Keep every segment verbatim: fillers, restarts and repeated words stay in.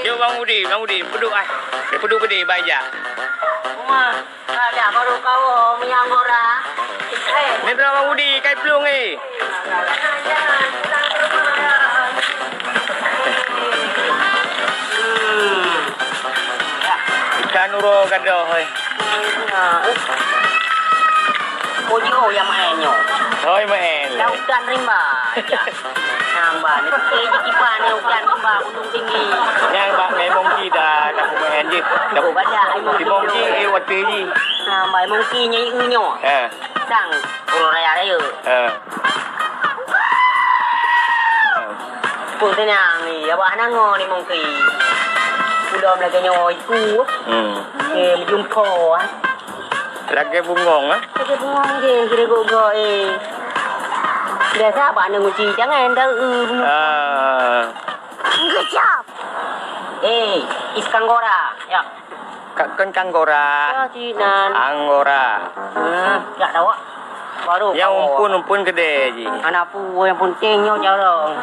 Jok Bang Udi, Bang Udi, peuduek ah. Peuduek geude bak ija. Uma, ada baru kau minyak anggora. Eh. Ni tu Bang Udi, kai plueng eh. Ikan uroe gadoh eh. Nah, eh. Ojo yang main nyo. Hoi main. Lautan rimba. Ya. Nambah ni, eh, di kiban ni, ujan kiban, gunung tinggi. Nyan bak mé mongki dah, dah pemain je. Dah banyak, si mongki, eh, watèe ji. Nambah mongki nyan, eh, nyo. Eh. Sang, urang raya-raya. Eh. Pun tenang ni, abah nango ni mongki. Udah lagi nyo itu. Hmm. Eh, berjumpa, ah. Lagèe bungong, eh? Lagèe bungong je, kira gok-gok, eh. Biasa abang na nguci, jangan dah, eh, bungong. Ah. Gejap. Eh, is kanggora, ya. Ka-, kon kanggora. Ya, cik nan. Anggora. Hmm, ya, tahu. Baru. Ya, kamu. Umpun, umpun gede ji. Anak pu, yang penting nyo carong.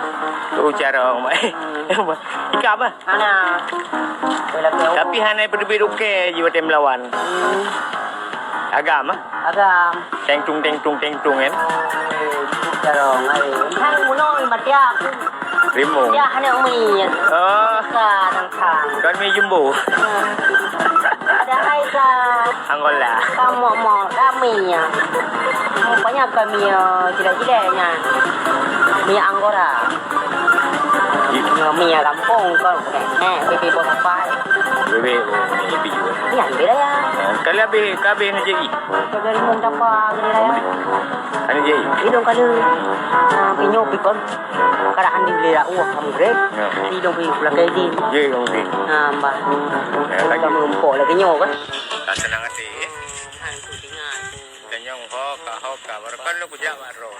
Tu carong, baik. Hmm. Ikam, ah? Hana. Tapi hana peuteubiet ukèe ji watèe meulawan. Hmm. Agam, ah? Agam. Teng tung, teng tung, teng tung, kan? Oh, carong, ai. Hai, munoe, matiak. Rimbung. Dah, anak umi. Oh. Ka, nang kang. Kan mi jumbo. Hmm. Ada hai ka. Angola. Kamu mau kami ya. Rupanya kami ya, jelek-jelek nya. Minyak anggora. Minyak kampung kau. Eh, bibit bos apa? Bibit, oh, bibit juga. Ni ambil ya. Kalau habis, habis ni jadi. Kau dari mana apa? Ada jadi. Ini dong kalau. Ah, pinyo pikon. Kada handi beli rak uah kamu grek. Ya. Ini dong pergi pulang ke ini. Ya, ya, oke. Nah, mbah. Ya, lagi. Kamu empok lagi nyo kan? Tak senang hati, eh? Kan ku dengar tu. Tanyong ho ka, ho ka. Baru kan lu kujak mak ro.